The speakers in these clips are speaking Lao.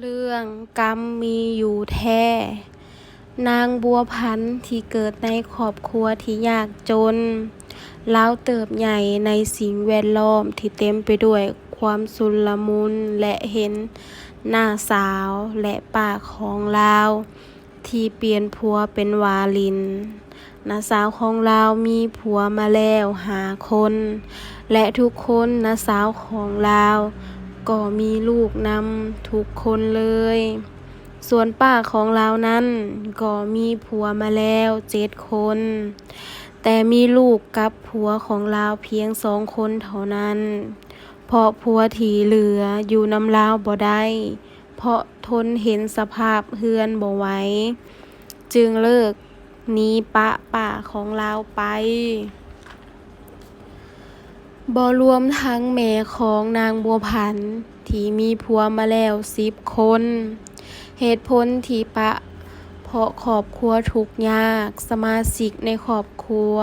ເລື່ອງກຳມີຢູ່ແທ້. ນາງບົວພັນທີ່ເກີດໃນຄອບຄົວທີ່ຍາກຈົນ, ລາວເຕີບໃຫຍ່ໃນສິ່ງແວດລ້ອມທີ່ເຕັມໄປດ້ວຍຄວາມຊຸນລະມຸນ ແລະ ເຫັນນ້າສາວ ແລະ ປ້າຂອງລາວ ທີ່ປ່ຽນຜົວເປັນຫວ້າຫຼິ້ນ. ນ້າສາວຂອງລາວມີຜົວມາແລ້ວຫ້າຄົນ ແລະ ທຸກຄົນນ້າສາວຂອງລາວກໍມີລູກນຳທຸກຄົນເລີຍ. ສ່ວນປ້າຂອງລາວນັ້ນກໍມີຜົວມາແລ້ວເຈັດຄົນ, ແຕ່ມີລູກກັບຜົວຂອງລາວພຽງສອງຄົນເທົ່ານັ້ນ, ເພາະຜົວທີ່ເຫຼືອຢູ່ນຳລາວບໍ່ໄດ້ ເພາະທົນເຫັນສະພາບເຮືອນບໍ່ໄຫວ, ຈຶ່ງເລີກໜີປະປ້າຂອງລາວໄປ, ບໍ່ລວມທັງແມ່ຂອງນາງບົວພັນທີ່ມີຜົວມາແລ້ວສິບຄົນ. ເຫດຜົນທີ່ປະ ເພາະຄອບຄົວທຸກຍາກ, ສະມາຊິກໃນຄອບຄົວ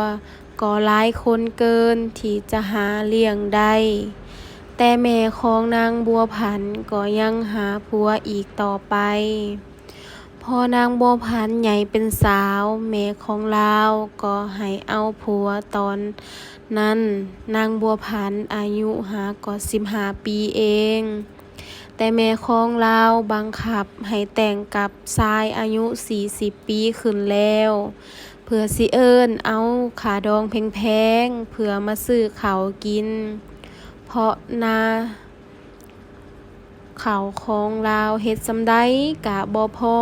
ກໍຫຼາຍຄົນເກີນທີ່ຈະຫາລ້ຽງໄດ້, ແຕ່ແມ່ຂອງນາງບົວພັນກໍຍັງຫາຜົວອີກຕໍ່ໄປ. ພໍນາງບົວພັນໃຫຍ່ເປັນສາວ, ແມ່ຂອງລາວກໍໃຫ້ເອົາຜົວ. ຕອນນັ້ນນາງບົວພັນອາຍຸຫາກໍສິບຫ້າປີເອງ. ແຕ່ແມ່ຂອງລາວບັງຄັບໃຫ້ແຕ່ງກັບຊາຍອາຍຸສີ່ສິບປີຂຶ້ນແລ້ວ ເພື່ອຊິເອີ້ນເອົາຄ່າດອງແພງໆ ເພື່ອມາຊື້ເຂົ້າກິນ, ເພາະນາເຂົ້າຂອງລາວເຮັດສ່ຳໃດກະບໍ່ພໍ,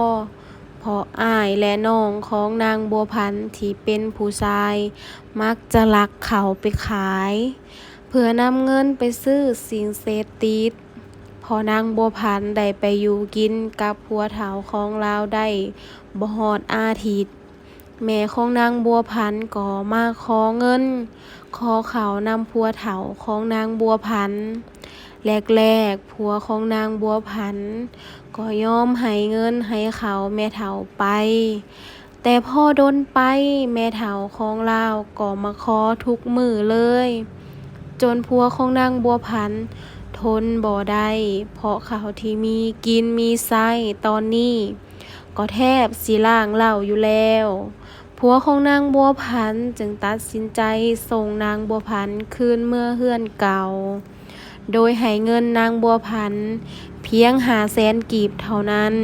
ເພາະອ້າຍ ແລະ ນ້ອງຂອງນາງບົວພັນທີ່ເປັນຜູ້ຊາຍ ມັກຈະລັກເຂົ້າໄປຂາຍ ເພື່ອນຳເງິນໄປຊື້ສິ່ງເສບຕິດ. ພໍນາງບົວພັນໄດ້ໄປຢູ່ກິນກັບຜົວເຖົ້າຂອງລາວໄດ້ບໍ່ຮອດອາທິດ, ແມ່ຂອງນາງບົວພັນກໍມາຂໍເງິນ ຂໍເຂົ້ານຳຜົວເຖົ້າຂອງນາງບົວພັນ. ແລກໆ ຜົວຂອງນາງບົວພັນກໍຍອມໃຫ້ເງິນໃຫ້ເຂົ້າແມ່ເຖົ້າໄປ. ແຕ່ພໍດົນໄປ, ແມ່ເຖົ້າຂອງລາວກໍມາຂໍທຸກມື້ເລີຍ, ຈົນຜົວຂອງນາງບົວພັນທົນບໍ່ໄດ້, ເພາະເຂົ້າທີ່ມີກິນມີໃຊ້ຕອນນີ້ກໍແທບຊິລ້າງເຫຼົ້າຢູ່ແລ້ວ. ຜົວຂອງນາງບົວພັນຈຶ່ງຕັດສິນໃຈສົ່ງນາງບົວພັນຄືນເມືອເຮືອນເກົ່າ. ໂດຍໃຫ້ເງິນນາງບົວພັນພຽງຫ້າແສນກີບເທົ່ານັ້ນ.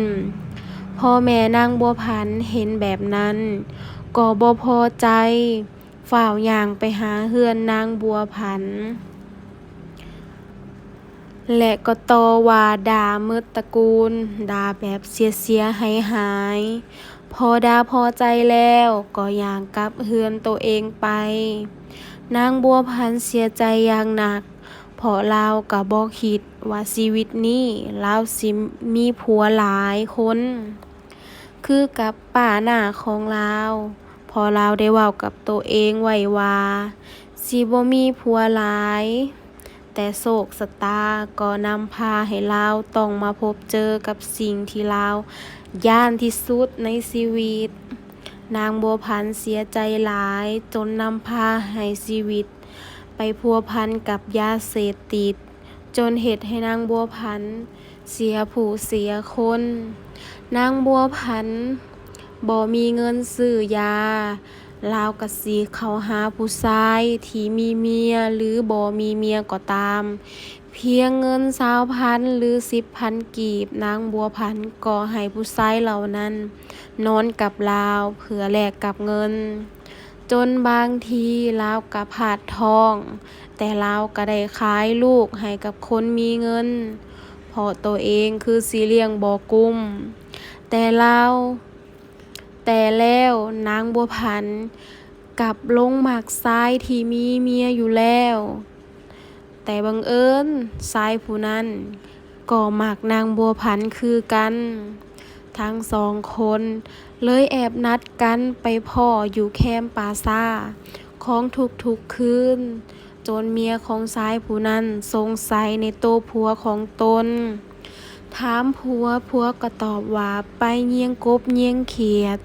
ພໍ່ແມ່ນາງບົວພັນເຫັນແບບນັ້ນກໍບໍ່ພໍໃຈ, ຟ້າວຍ່າງໄປຫາເຮືອນນາງບົວພັນ ແລະ ກໍຕໍ່ວ່າດ່າໝົດຕະກູນ, ດ່າແບບເສຍຫາຍ. ພໍດ່າພໍໃຈແລ້ວກໍຍ່າງກັບເຮືອນໂຕເອງໄປ. ນາງບົວພັນເສຍໃຈຢ່າງໜັກ, ເພາະລາວກໍບໍ່ຄິດວ່າຊີວິດນີ້ລາວຊິມີຜົວຫຼາຍຄົນ ຄືກັບປ້ານ້າຂອງລາວ, ເພາະລາວໄດ້ເວົ້າກັບໂຕເອງໄວ້ວ່າຊິບໍ່ມີຜົວຫຼາຍ. ແຕ່ໂຊກຊະຕາກໍນຳພາໃຫ້ລາວຕ້ອງມາພົບເຈີກັບສິ່ງທີ່ລາວຢ້ານທີ່ສຸດໃນຊີວິດ. ນາງບົວພັນເສຍໃຈຫຼາຍ ຈົນນຳພາໃຫ້ຊີວິດໄປພົວພັນກັບຢາເສບຕິດ, ຈົນເຮັດໃຫ້ນາງບົວພັນເສຍຜູ້ເສຍຄົນ. ນາງບົວພັນບໍ່ມີເງິນຊື້ຢາ, ລາວກະຊິເຂົ້າຫາຜູ້ຊາຍທີ່ມີເມຍ ຫຼື ບໍ່ມີເມຍກໍຕາມ. ພຽງເງິນຊາວພັນ ຫຼື ສິບພັນກີບ, ນາງບົວພັນກໍໃຫ້ຜູ້ຊາຍເຫຼົ່ານັ້ນນອນກັບລາວເພື່ອແລກກັບເງິນ, ຈົນບາງທີລາວກະພາດທ້ອງ, ແຕ່ລາວກະໄດ້ຂາຍລູກໃຫ້ກັບຄົນມີເງິນ, ເພາະໂຕເອງຄືຊິລ້ຽງບໍ່ກຸ້ມ. ແຕ່ລາວ ແຕ່ແລ້ວນາງບົວພັນກັບຫຼົງມັກຊາຍທີ່ມີເມຍຢູ່ແລ້ວ, ແຕ່ບັງເອີນຊາຍຜູ້ນັ້ນກໍມັກນາງບົວພັນຄືກັນ. ທັງສອງຄົນເລີຍແອບນັດກັນໄປພໍ້ຢູ່ແຄມປ່າຊ້າຂອງທຸກໆຄືນ. ຈົນເມຍຂອງຊາຍຜູ້ນັ້ນສົງໄສໃນໂຕຜົວຂອງຕົນ, ຖາມຜົວ, ຜົວກໍຕອບວ່າໄປຍ່ຽງກົບຍ່ຽງຂຽດ,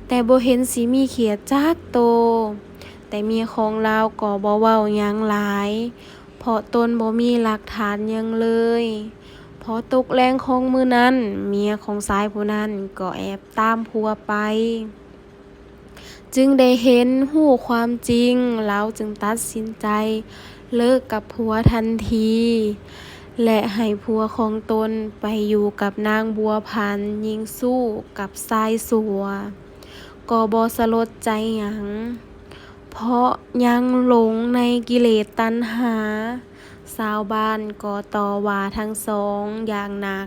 ແຕ່ບໍ່ເຫັນຊິມີຂຽດຈັກໂຕ. ແຕ່ເມຍຂອງລາວກໍບໍ່ເວົ້າຫຍັງຫຼາຍ, ເພາະຕົນບໍ່ມີຫຼັກຖານຫຍັງເລີຍ. ເພ ພໍຕົກແລງຂອງມື້ນັ້ນ, ເມຍຂອງຊາຍຜູ້ນັ້ນກໍແອບຕາມຜົວໄປ, ຈຶ່ງໄດ້ເຫັນຮູ້ຄວາມຈິງ, ລາວຈຶ່ງຕັດສິນໃຈເລີກກັບຜົວທັນທີ ແລະ ໃຫ້ຜົວຂອງຕົນໄປຢູ່ກັບນາງບົວພັນ, ຍິງຊູ້ກັບຊາຍຊົ່ວ. ກໍບໍ່ສະຫຼົດໃຈຫຍັງ, ເພາະຍັງຫຼົງໃນກິເລດຕັນຫາ. ຊາວບ້ານກໍຕໍ່ວ່າທັງສອງຢ່າງໜັກ,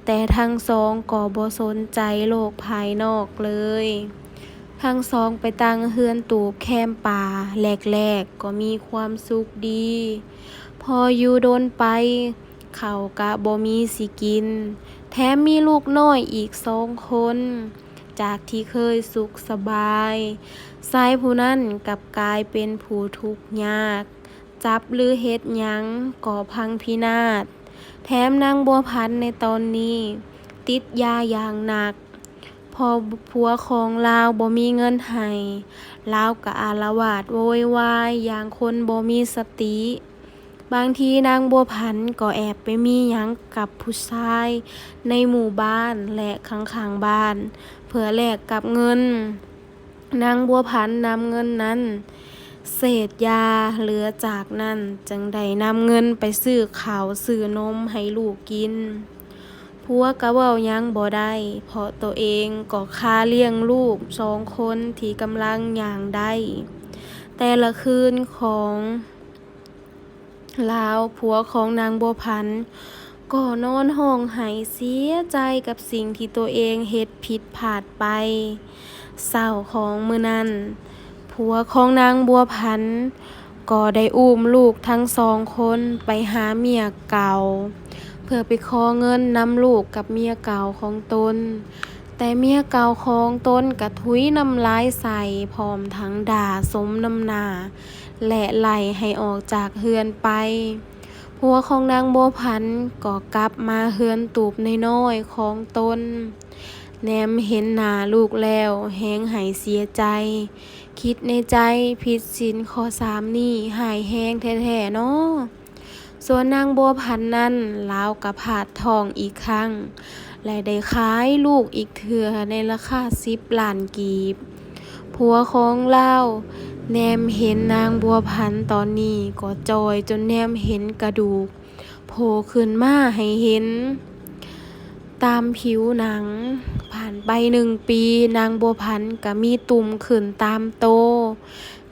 ແຕ່ທັງສອງກໍບໍ່ສົນໃຈໂລກພາຍນອກເລີຍ. ທັງສອງໄປຕັ້ງເຮືອນຕູບແຄມປ່າ, ແລກໆກໍມີຄວາມສຸກດີ. ພໍຢູ່ດົນໄປ, ເຂົ້າກະບໍ່ມີຊິກິນ, ແຖມມີລູກນ້ອຍອີກສອງຄົນ, ຈາກທີ່ເຄີຍສຸກສະບາຍ, ຊາຍຜູ້ນັ້ນກັບກາຍເປັນຜູ້ທຸກຍາກ, ຈັບຫຼືເຮັດຫຍັງກໍພັງພິນາດ, ແຖມນາງບົວພັນໃນຕອນນີ້ຕິດຢາຢ່າງໜັກ, ເພາະຜົວຂອງລາວບໍ່ມີເງິນໃຫ້, ລາວກະອາລະວາດໂວຍວາຍຢ່າງຄົນບໍ່ມີສະຕິ. ບາງທີນາງບົວພັນກໍແອບໄປມີຫຍັງກັບຜູ້ຊາຍໃນໝູ່ບ້ານ ແລະ ຂ້າງໆບ້ານ ເພື່ອແລກກັບເງິນ. ນາງບົວພັນນຳເງິນນັ້ນເສດຢາ, ເຫຼືອຈາກນັ້ນຈຶ່ງໄດ້ນຳເງິນໄປຊື້ເຂົ້າຊື້ນົມໃຫ້ລູກກິນ. ຜົວກໍເວົ້າຫຍັງບໍ່ໄດ້, ເພາະໂຕເອງກໍຄາລ້ຽງລູກສອງຄົນທີ່ກຳລັງຍ່າງໄດ້. ແຕ່ລະຄືນຂອງ ລາວ, ຜົວຂອງນາງບົວພັນກໍນອນຮ້ອງໄຫ້ເສຍໃຈກັບສິ່ງທີ່ຕົວເອງເຮັດຜິດພາດໄປ. ເຊົ້າຂອງມື້ນັ້ນ, ຜົວຂອງນາງບົວພັນກໍໄດ້ອຸ້ມລູກທັງສອງຄົນໄປຫາເມຍເກົ່າ, ເພື່ອໄປຂໍເງິນນຳລູກກັບເມຍເກົ່າຂອງຕົນ. ແຕ່ເມຍເກົ່າຂອງຕົນກະທຸຍນ້ຳລາຍໃສ່ ພ້ອມທັງດ່າສົມນ້ຳໜ້າ ແລະ ໄລ່ໃຫ້ອອກຈາກເຮືອນໄປ. ຜົວຂອງນາງບົວພັນກໍກັບມາເຮືອນຕູບນ້ອຍໆຂອງຕົນ. ແນມເຫັນໜ້າລູກແລ້ວແຮງໄຫ້ເສຍໃຈ, ຄິດໃນໃຈ, ຜິດສິນຂໍ້ສາມນີ້ຮ້າຍແຮງແທ້ໆເນາະ. ສ່ວນນາງບົວພັນນັ້ນ, ລາວກໍພາດທ້ອງອີກຄັ້ງ ແລະ ໄດ້ຂາຍລູກອີກເທື່ອໃນລາຄາສິບລ້ານກີບ. ຜົວຂອງລາວແນມເຫັນນາງບົວພັນຕອນນີ້ກໍຈ່ອຍຈົນແນມເຫັນກະດູກໂຜ່ຂຶ້ນມາໃຫ້ເຫັນຕາມຜິວໜັງ. ຜ່ານໄປໜຶ່ງປີ, ນາງບົວພັນກໍມີຕຸ່ມຂຶ້ນຕາມໂຕ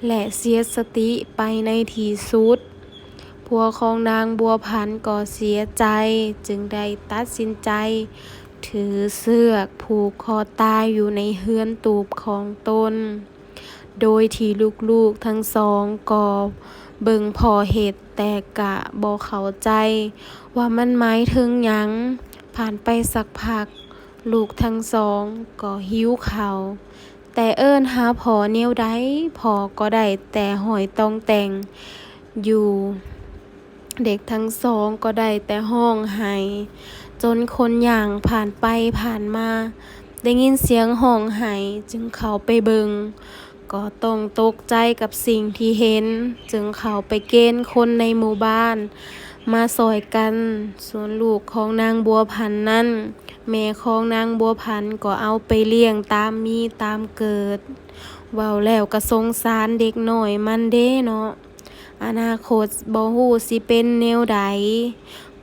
ແລະ ເສຍສະຕິໄປໃນທີ່ສຸດ. ຜົວຂອງນາງບົວພັນກໍເສຍໃຈ, ຈຶ່ງໄດ້ຕັດສິນໃຈຖືເຊືອກຜູກຄໍຕາຍຢູ່ໃນເຮືອນຕູບຂອງຕົນ, ໂດຍທີ່ລູກໆທັງສອງກໍເບິ່ງພໍ່ເຮັດ, ແຕ່ກະບໍ່ເຂົ້າໃຈວ່າມັນໝາຍເຖິງຫຍັງ. ຜ່ານໄປສັກພັກ, ລູກທັງສອງກໍຫິວເຂົ້າ, ແຕ່ເອີ້ນຫາພໍ່ແນວໃດ, ພໍ່ກໍໄດ້ແຕ່ຫ້ອຍຕ່ອງແຕ່ງຢູ່. ເດັກທັງສອງກໍໄດ້ແຕ່ຮ້ອງໄຫ້, ຈົນຄົນຍ່າງຜ່ານໄປຜ່ານມາໄດ້ຍິນສຽງຮ້ອງໄຫ້, ຈຶ່ງເຂົ້າໄປເບິ່ງ, ກໍຕ້ອງຕົກໃຈກັບສິ່ງທີ່ເຫັນ, ຈຶ່ງເຂົ້າໄປເກນຄົນໃນໝູ່ບ້ານມາຊ່ອຍກັນ. ສ່ວນລູກຂອງນາງບົວພັນນັ້ນ, ແມ່ຂອງນາງບົວພັນກໍເອົາໄປລ້ຽງຕາມມີຕາມເກີດ. ເວົ້າແລ້ວກໍສົງສານເດັກນ້ອຍມັນເດ້ເນາະ, ອະນາຄົດບໍ່ຮູ້ຊິເປັນແນວໃດ.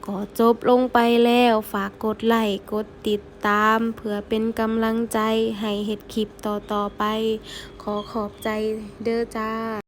ກໍຈົບລົງໄປແລ້ວ, ຝາກກົດໄລ້ກົດຕິດຕາມ ເພື່ອເປັນກຳລັງໃຈໃຫ້ເຮັດຄລິບຕໍ່ໆໄປ. ຂໍຂອບໃຈເດີຈ້າ.